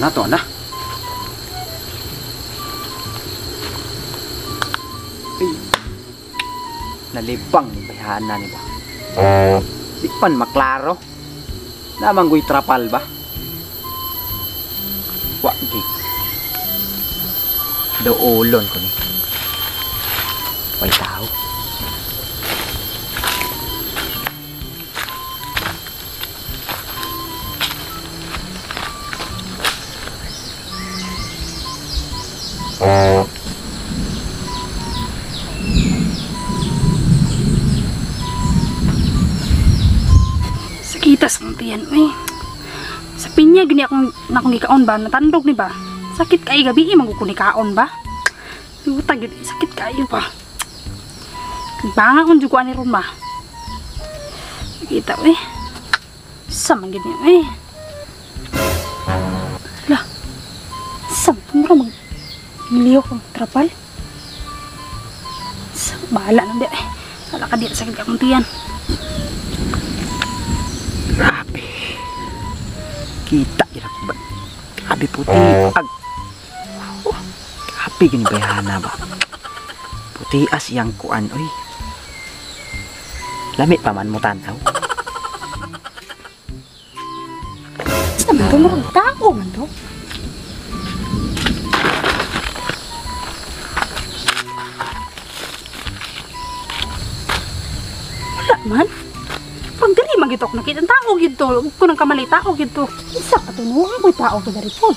To na, to na. Ay, nalibang ni bayhana ni ba? Di pan maklaro. Namanggoy trapal ba? Wa gi. Doolon ko ni. Way tao. Sakita sa kong tiyan, uy. Sa pinya, gini akong nakong gikaon ba? Natandog ni ba? Sakit kayo gabi, maguko ni kaon ba? Utag yun, sakit kayo ba? Banga kong juguan ni ron ba? Kita, uy. Sa man gini, uy. Lah, sa man mag miliyok ang trapal. Sa bahala na di, eh. Wala ka di, sakit akong tiyan. Grabe. Kita yun ako ba? Grabe puti. Ag. Oh, grabe gini bayhana ba? Puti as iyang kuan, oy. Lami pa man mo tanaw. Sa man to, murag tao man to. Wala man. Pag diri magitok nakita ang tao gid to, ug ko nang kamali tao gid to. Isa ka tunuan ko'y tao to diri po.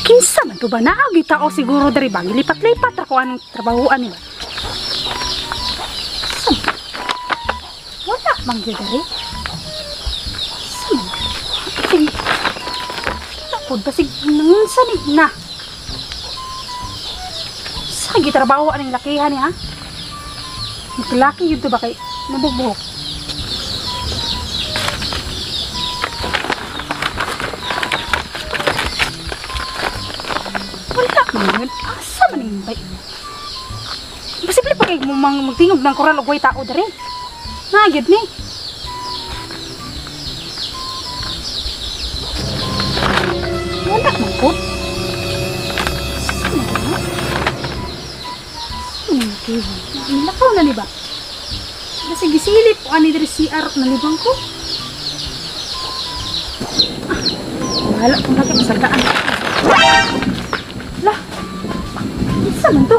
Kinsa man to ba naa gyud tao siguro diri ba? Gilipat-lipat ra ko anong trabahoan ni ba? Sa man? Wala man gyud diri. Sa man? Pud basig nangunsa ni na. Sa gitrabaho aning lakihan ni ha? Maglaki yun to ba kay nabugbuhok? Wala man yun. Asa man yung bay? Imposible pa kay magtingog ng koral og way tao diri. Nagyod ni. Wala man po. Nilakaw na ni ba? Kasi gisilip ko ani diri CR nalibang ko. Ah, bahala kung laki masagdaan. Lah, isa man to.